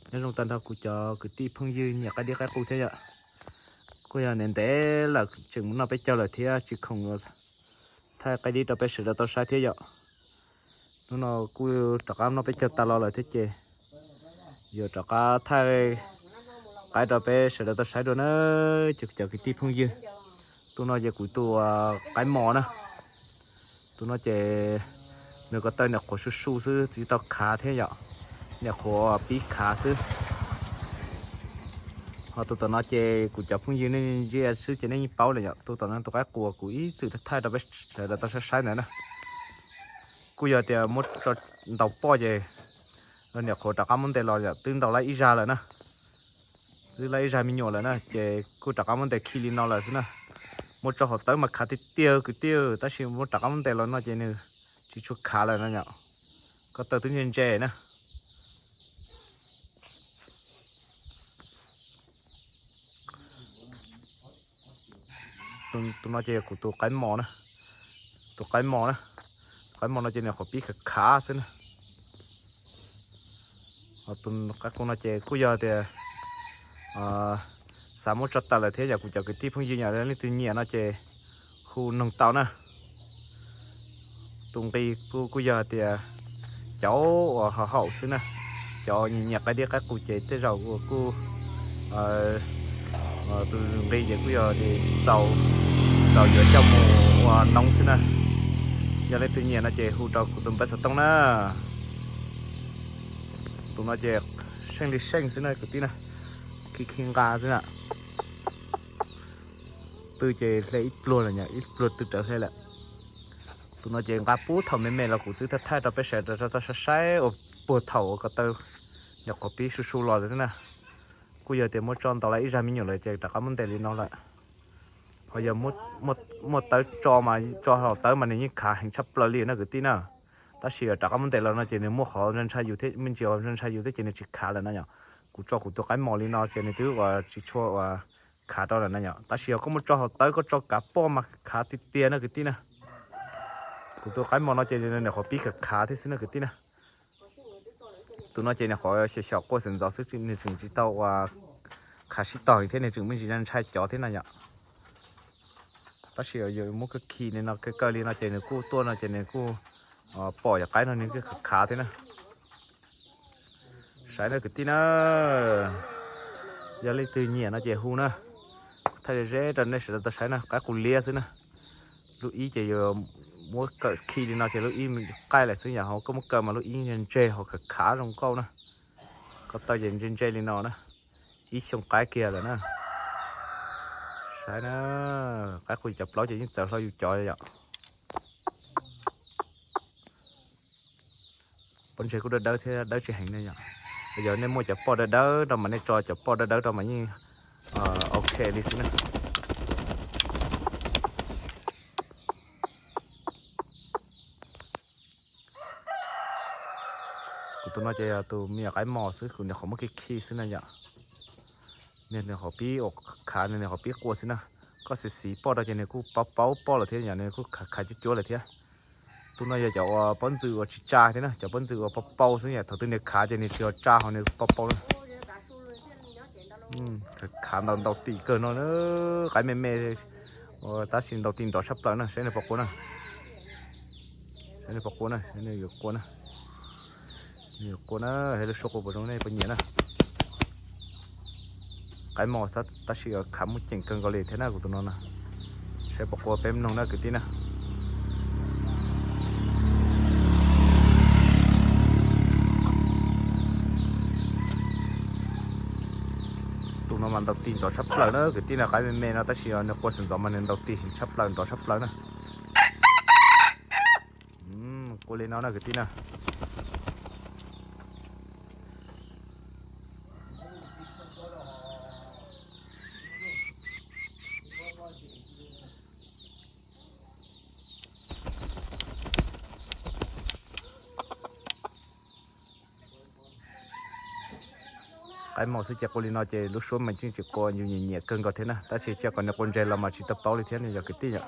Nyob zoo tag nrho kuv cov kwv tij phooj ywg nyiam qaib dib qaib qus thiab yom. Kuj yog ntev ntev lawm tseem mus noj peb caug lawm thiab tsis khoom thaij qaib dib rau peb sawv daws tau saib thiab yom. Hnub no kuj rov qab noj peb caug tas los lawm thiab ces yuav rov qab thaij qaib rau peb sawv daws tau saib dua na, cov kwv tij phooj ywg. Tus no ces kuv tus qaib mos na. Tus no ces nws ko taw niam qhuav su su xwb tsis tau khav thiab yom, niam qhuav pib khav xwb. Ho tus tom no ces kuv cov phooj ywg nej ntsia xwb ces nej yeej paub lawm yom, tus tom no tus qaib qus kuv ib txwm thaij rau peb sawv daws tau saib saib ntawd na. Kuj yog tias muab tso ntaus poj ces niam qhuav rov qab muab ntes los yom, twb ntaus lawm ib zag lawm na. Twb lawm ib zag me nyuam lawm na ces kuj rov qab muab ntes khi li no lawm xwb na. Muab tso hauv tawb mas khav tiag tiag kwv tij, tab sis muab rov qab muab ntes los no ces nws tsis tshua khav lawm no yom. Ko taw twb ntse ntse na. Tus no ces kuv tus qaib mos na, tus qaib mos na, tus qaib mos no ces nws qhuav pib khav khav xwb na. Tus qaib qus no ces kuj yog tias xav muab tso tawm lawm thiab yom, kuv cov kwv tij phooj ywg yom, leej twg nyiam no ces hu noog tau na. Tus nqi kuj yog tias cov uas haum haum xwb na, cov nyiam nyiam qaib dib qaib qus ces tej zaum uas kuj tus nqi ces kuj yog txaus, txaus yuav coj mus ua noob xwb na. Yog leej twg nyiam no ces hu rau kuv tus npawb xov tooj na. Tus no ces seej li seej xwb na kwv tij na, khi khi nqa xwb na. Tw ces hle ib pluag lawm, ib pluag tw rawv hle lawm. Tus no ces nqa puag thaum me me los kuv twb thaij thaij rau peb sawv daws tau saib saib uas puag thaum uas ko taw nyuam qhuav pib su su los lawm xwb na. Kuj yog tias muab tso ntaus lawm ib zag me nyuam lawm ces rov qab muab ntes li no lawm. Ho yog muaj tawb tso mas tso hauv tawb mas nws yeej khav heev tshaj plaws li na kwv tij na. Tab sis rov qab muab ntes los no ces nws muaj qhov ntshai yus thiab, me ntsis ntshai yus thiab ces nws tsis khav lawm na yom. Kuv tso kuv tus qaib mos li no ces nws twb uas tsis tshua uas khav rau lawm na yom. Tab sis yog koj muab tso hauv tawb koj tso kav poj mas khav tiag tiag na kwv tij na. Kuv tus qaib mos no ces nws qhuav pib khav khav thiab xwb na kwv tij na. Tus no ces nws qhuav xyaum xyaum quaj xeem ntxov xwb, nws tseem tsis tau uas khav sib tog thiab, nws tseem me ntsis ntshai cov thiab na yom. Tab sis yog muab kawg khi li no kawg kawg li no ces nws kuj tuaj no ces nws kuj pom yog qaib no nws khav khav thiab na. Saib na kwv tij na, yog leej twg nyiam no ces hu na. Thaij ze ze rau nej sawv daws tau saib na, qaib qus liab xwb na. Lub ib ces yog muab kawm khi li no ces lub ib qaij lawm xwb, yog ho koj muab kaw mas lub ib ntseg ho khav khav zoo nkauj na. Ko taw ces ntse ntse li no na, ib xyoo qaib kiag lawm na. Saib na, qaib qus cov plaub ces yeej txawv hlo yus cov yom. Pob ntseg kuj dawb dawb thiab dawb tsis heev ne yom. Yog nej muaj cov poj dawb dawb rau mas nej tso cov poj dawb dawb rau mas yeej ok li xwb na. Kuv tus no ces yog tus me nyuam qaib mos xwb, kuv niam qhuav muab khi khi xwb na yom. Nws qhuav pib ua khav, nws qhuav pib qua xwb na. Koj xiv xiv poj rau ces nws kuj paub paub poj lawm thiab yom, nws kuj khav khav cuab cuab lawm thiab. Tus no yog cov uas pob ntxwm uas tsis tsa thiab na, cov pob ntxwm uas pau pau xwb yom, thaum twg nws khav ces nws tsis ua tsa ho nws pau pau na. Khav ntaus ntaus tim kawg no, qaib me me, tab sis ntaus tim nrov tshaj plaws na, saib nws puas qua na. Saib nws puas qua na, saib nws yuav qua na. Nws yuav qua na, saib lub suab qua puas zoo nej puas nyiam na. Qaib mos tab sis khav muaj ceem kawg nkaus li thiab na kuv tus no na. Saib puas qua peb mloog na kwv tij na. Tus no mas ntaus tim nrov tshaj plaws na kwv tij na, qaib me me no tab sis nws qua xeem ntxov mas nws ntaus tim tshaj plaws nrov tshaj plaws na. Qua li no na kwv tij na. Qaib mos xwb ces qua li no ces lub suab mas yeej tsis qua, yus nyiam nyiam kawg nkaus thiab na, tab sis cia kom nws qua ntseg los mas tsis tau paub li thiab ne yog kwv tij yom.